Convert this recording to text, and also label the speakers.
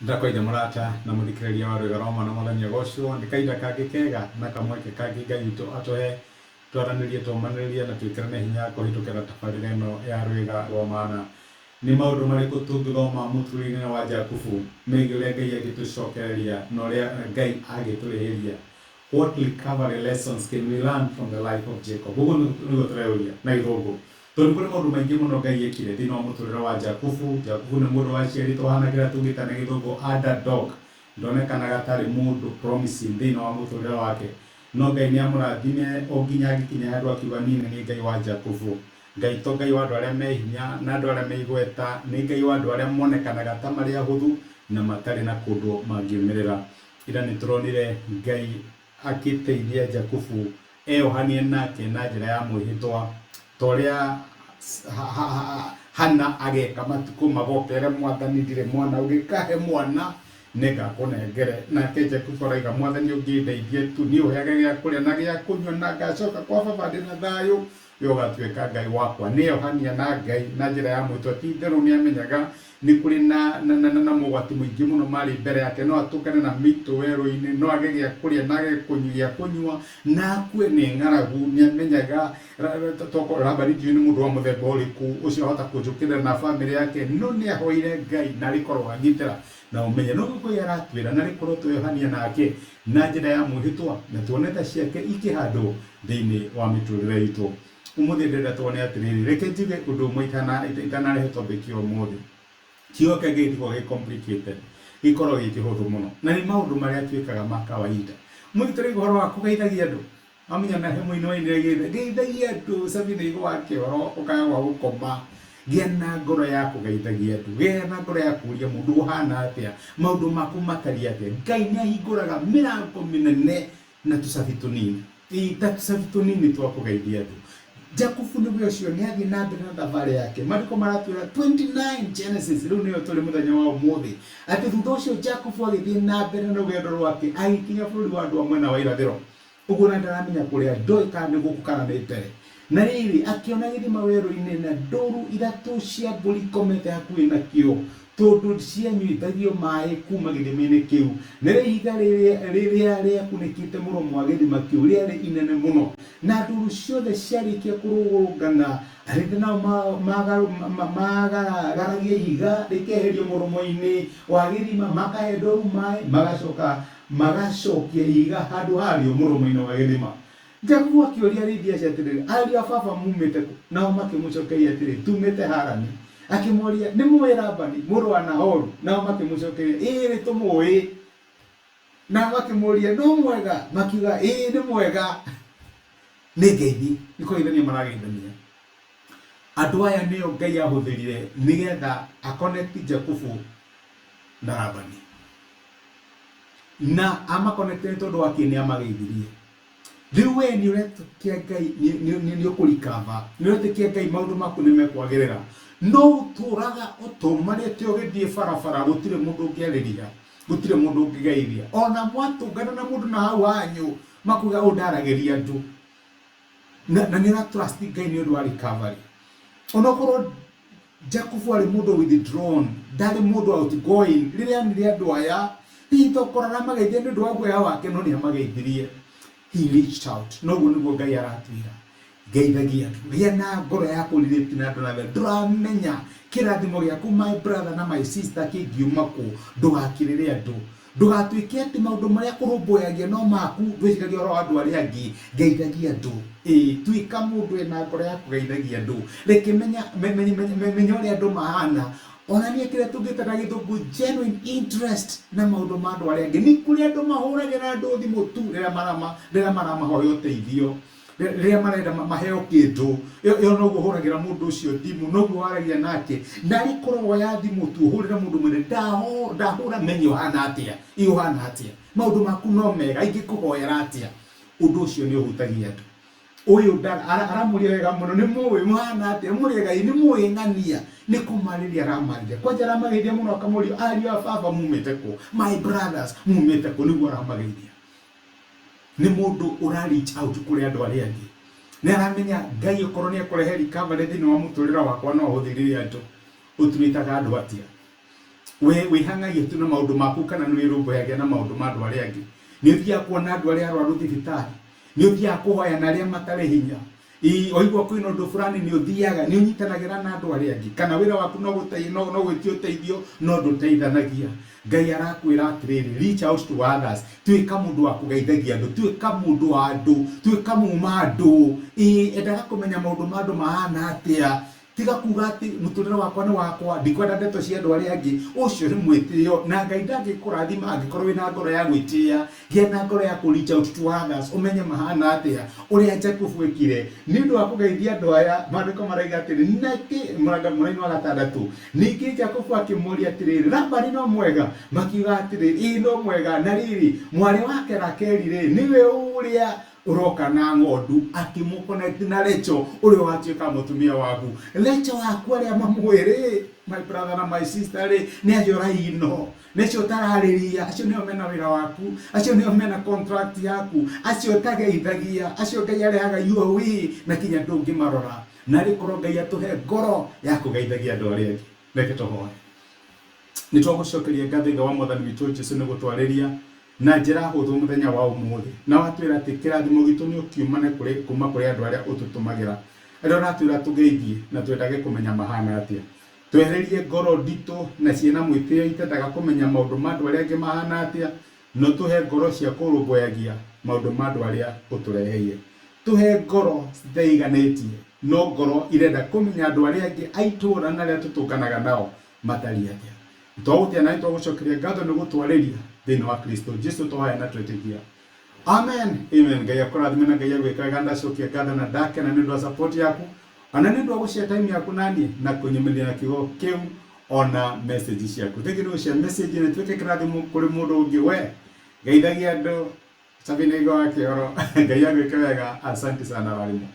Speaker 1: Ndakwaitha mũrata na mũthikĩrĩria wa Rwĩga rwa Mwana Mwathani agocwo nĩ kahinda kangĩ kega na kamweke kangĩ Ngai witũ atũhe twaranĩrie tũmanĩrĩrie na twĩkĩrane hinya kũhĩtũkĩra tabarĩra ĩno ya Rwĩga rwa Mana. Nĩ maũndũ marĩkũ tũngĩthoma mũtũrĩre-inĩ wa Jakubu megiĩ ũrĩa Ngai angĩtũcokereria na ũrĩa Ngai angĩtũrĩhĩria? What recovery lessons can we learn from the life of Jacob? Ũguo nĩguo tũreyũria na Gĩthũngũ. Tondũ kũrĩ maũndũ maingĩ mũno Ngai ekire thĩinĩ wa mũtũrĩre wa Jakubu. Jakubu nĩ mũndũ waciarĩtwo ahana kĩrĩa tũngĩta na Gĩthũngũ underdog. Ndonekanaga tarĩ mũndũ promising thĩinĩ wa mũtũrĩre wake. No Ngai nĩ amũrathime o nginya agĩkinya handũ akiuga niĩ nĩ niĩ Ngai wa Jakubu. Ngai to Ngai wa andũ arĩa me hinya na andũ arĩa me igweta, nĩ Ngai wa andũ arĩa monekanaga ta marĩ ahũthũ na matarĩ na kũndũ mangĩũmĩrĩra. Ira nĩ tũronire Ngai akĩteithia Jakubu eyohanie nake na njĩra ya mwĩhĩtwa ta ũrĩa Hana ageka matukũ magoka ere Mwathani ndirĩ mwana ũngĩkahe mwana nĩngakũnengere. Nake Jakubu araiga Mwathani ũngĩndeithia tu niĩ ũheage gĩa kũrĩa na gĩa kũnyua na ngacoka kwa baba ndĩ na thayũ we ũgatuĩka Ngai wakwa. Nĩeyohania na Ngai na njĩra ya mwĩhĩtwa. Ti itherũ nĩamenyaga nĩ kũrĩ na, na, na, na, na mogwati mũingĩ mũno marĩ mbere yake. No atũngane na mĩitũ werũ-inĩ, no age gĩa kũrĩa na age gĩa kũnyua na akue nĩ ng'aragu. Nĩamenyaga tokorwo Labani ndiũĩ nĩ mũndũ wa mũthemba ũrĩkũ ũcio ahota kũnjũkĩrĩra na bamĩrĩ yake, no nĩahoire Ngai na arĩkorwo agitĩra na ũmenye. No Ngai aratwĩra na rĩkorwo tweyohania nake na njĩra ya mwĩhĩtwa na tuone tha ciake ikĩhandwo thĩinĩ wa mĩtũrĩre itũ. Ũmũthĩ ndĩrenda tuone atĩrĩrĩ, reke njuge ũndũ ũmwe itanarehe topic ya ũmũthĩ. Kiugo kĩa Ngai gĩtikoragwo gĩ complicated, gĩkoragwo gĩ kĩhũthũ mũno na nĩ maũndũ marĩa twĩkaga ma kawaida. Ũmũthĩ tũraiga ũhoro wa kũgeithagia andũ. Wamenya na he mũini wainire geithagia andũ Sabina igũ wa kĩoro ũkaga gwa gũkoma. Gĩa na ngoro ya kũgeithagia andũ, gĩa na ngoro ya kũria mũndũ ũhana atĩa, maũndũ maku matariĩ atĩa. Ngai nĩ ahingũraga mĩrango mĩnene na tũcabi tũnini. Ĩĩ, ta tũcabi tũnini twa kũgeithia andũ. Jakubu nĩwe ũcio nĩ athiĩ na mbere na thabarĩ yake. Maandĩko maratwĩra 29 Genesis, rĩu nĩyo tũrĩ mũthenya wa ũmũthĩ, atĩ thutha ũcio Jakubu agĩthiĩ na mbere na rũgendo rwake agĩkinya bũrũri wa andũ a mwena wa irathĩro. Ũguo na ndaramenya kũrĩa, ndoĩ kana nĩ gũkũ kana nĩ mbere. Na rĩrĩ, akĩona gĩthima werũ-inĩ na ndũru ithatũ cia mbũri ikomete hakuhĩ nakĩo, tondũ cianyuithagio maĩ kuuma gĩthima-inĩ kĩu. Narĩo ihiga rĩrĩa rĩakunĩkĩte mũromo wa gĩthima kĩu rĩarĩ inene mũno. Na ndũru ciothe ciarĩkia kũrũrũngana, arĩithi nao maagaragaragia ihiga rĩkeherio mũromo-inĩ wa gĩthima, makahe ndũru maĩ, magacoka magacokia ihiga handũ harĩo mũromo-inĩ wa gĩthima. Jakubu akĩũria arĩithi acio atĩrĩ, Ariũ a baba muumĩte kũ? Nao makĩmũcokeria atĩrĩ, Tuumĩte Harani. Akĩmoria, Nĩ mũũĩ Labani, mũrũ wa Nahoru? Nao makĩmũcokeria, Ĩĩ, nĩ tũmũũĩ. Nao makĩmũũria, No mwega? Makiuga, Ĩĩ, nĩ mwega. Nĩ ngeithi, nĩ kũgeithania marageithania. Andũ aya nĩo Ngai ahũthĩrire nĩgetha a connect Jakubu na Labani. Na amaconnect nĩ tondũ wa kĩ? Nĩ amageithirie. Rĩu we nĩ ũretĩkia Ngai nĩ ũkũrikava, nĩ ũretĩkia Ngai maũndũ maku nĩ mekwagĩrĩra, no ũtũraga ũtũmarĩte ũgĩthiĩ barabara, gũtirĩ mũndũ ũngĩarĩria, gũtirĩ mũndũ ũngĩgeithia. Ona mwatũngana na mũndũ na hau hanyu, makuga ũyũ ndaragĩria andũ. Na nĩ ũra trust Ngai nĩ ũndũ wa recovery. Onokorwo Jakubu arĩ mũndũ withdrawn, ndarĩ mũndũ outgoing. Rĩrĩa onire andũ aya, hihi tokorwo aramageithia nĩ ũndũ wa guoya wake, no nĩ amageithirie. He reached out. Na ũguo nĩguo Ngai aratwĩra. Geithagia andũ. Gĩa na ngoro ya kũ relate na andũ na ndũramenya kĩrathimo gĩaku my brother na my sister kĩngiuma kũ. Ndũgakirĩre andũ. Ndũgatuĩke atĩ maũndũ marĩa ũrũmbũyagia no maku, ndwĩciragia ũhoro wa andũ arĩa angĩ. Geithagia andũ. Ĩĩ, tuĩka mũndũ wĩna ngoro ya kũgeithagia andũ. Reke menya, menya ũrĩa andũ mahana. Onania kĩrĩa tũngĩta na Gĩthũngũ genuine interest na maũndũ ma andũ arĩa angĩ. Nĩ kũrĩ andũ mahũragĩra andũ thimũ tu rĩrĩa marama, rĩrĩa maramahoya ũteithio. Rĩrĩa marenda maheo kĩndũ, ĩyo noguo ũhũragĩra mũndũ ũcio thimũ, noguo waragia nake. Narĩ korwo woya thimũ tu ũhũrĩre mũndũ ũmwĩre ndahũra menye ũhana atĩa, ĩ ũhana atĩa, maũndũ maku no mega, ingĩkũhoera atĩa. Ũndũ ũcio nĩ ũhutagia andũ. Ũyũ aramũria wega mũno, nĩ mũĩ mũhana atĩa, mũrĩ ega, ĩ nĩ mũĩ ng'ania, nĩ kũmarĩria aramarĩria. Kwanja aramageithia mũno akamũria ariũ a baba mumĩte kũ, my brothers mumĩte kũ, nĩguo aramageithia. Nĩ mũndũ ũra reach out kũrĩ andũ arĩa angĩ. Nĩ aramenya Ngai okorwo nĩ ekũrehe recovery thĩinĩ wa mũtũrĩre wakwa no ahũthĩrire andũ. Ũturĩtaga andũ atĩa? We wĩhang'agia tu na maũndũ maku kana nĩ wĩrũmbũyagia na maũndũ ma andũ arĩa angĩ? Nĩ ũthiaga kuona andũ arĩa arwaru thibitarĩ? Nĩ ũthiaga kũhoya na arĩa matarĩ hinya? Ĩĩ, waigua kwĩna ũndũ fulani nĩ ũthiaga, nĩ ũnyitanagĩra na andũ arĩa angĩ? Kana wĩra waku no gũte, no, no gwĩtia ũteithio no ndũteithanagia? Ngai arakwĩra atĩrĩrĩ, reach out to others. Tuĩka mũndũ wa kũgeithagia andũ, tuĩka mũndũ wa andũ, tuĩka muma andũ. Ĩĩ, endaga kũmenya maũndũ ma andũ mahana atĩa. Tiga kuga atĩ mũtũrĩre wakwa nĩ wakwa, ndikwenda ndeto cia andũ arĩa angĩ. Ũcio nĩ mwĩtĩo, na Ngai ndangĩkũrathima angĩkorwo wĩna ngoro ya gwĩtĩa. Gĩa na ngoro ya kũ reach out to others, ũmenye mahana atĩa. Ũrĩa Jakubu ekire, nĩ ũndũ wa kũgeithia andũ aya, maandĩko maraiga atĩrĩ, nake, mũraini wa gatandatũ, ningĩ Jakubu akĩmoria atĩrĩrĩ, Labani no mwega? Makiuga atĩrĩ, ĩĩ no mwega. Na rĩrĩ, mwarĩ wake Rakeli-rĩ, nĩwe ũrĩa ũroka na ng'ondu akĩmũconnect na Rachel ũrĩa ũgatuĩka mũtumia waku. Rachel waku arĩa mamũĩ rĩ, my brother na my sister rĩ, nĩ acio ũraino, nĩ acio ũtararĩria, acio nĩo mena wĩra waku, acio nĩo mena contract yaku, acio ũtageithagia, acio Ngai arehaga your way na kinya ndũngĩmarora. Na rĩ korwo Ngai atũhe ngoro ya kũgeithagia andũ arĩa angĩ. Reke tũhoe. Nĩ twagũcokeria ngatho Ithe wa Mwathani witũ Jesu nĩ gũtwarĩria na njĩra hũthũ mũthenya wa ũmũthĩ. Na watwĩra atĩ kĩrathimo gitũ nĩ ũkiumane kũrĩ kuma kũrĩ andũ arĩa ũtũtũmagĩra. Arĩa ũratwĩra tũgeithie na twendage kũmenya mahana atĩa. Twehererie ngoro nditũ na ciĩna mwĩtĩo itendaga kũmenya maũndũ ma andũ arĩa angĩ mahana atĩa, na ũtũhe ngoro cia kũrũmbũyagia maũndũ ma andũ arĩa ũtũreheire. Tũhe ngoro citeiganĩtie, no ngoro irenda kũmenya andũ arĩa angĩ a itũũra na arĩa tũtũnganaga nao matariĩ atĩa. Twagũtĩa na twagũcokeria ngatho nĩ gũtwarĩria thĩinĩ wa Kristo Jesu twahoya na twetĩkia. Amen. Amen. Ngai akũrathime na Ngai agwĩke wega. Ndacokia ngatho na ndakena nĩ ũndũ wa support yaku ona nĩ ũndũ wa gũshare time yaku naniĩ na kũnyumĩria na kiugo kĩu ona message ciaku. Thengi nĩ gũshare message na ĩtuĩke kĩrathimo kũrĩ mũndũ ũngĩ. We geithagia andũ Sabina Igwa wa Kĩoro. Ngai agwĩke wega. Asante sana walimu.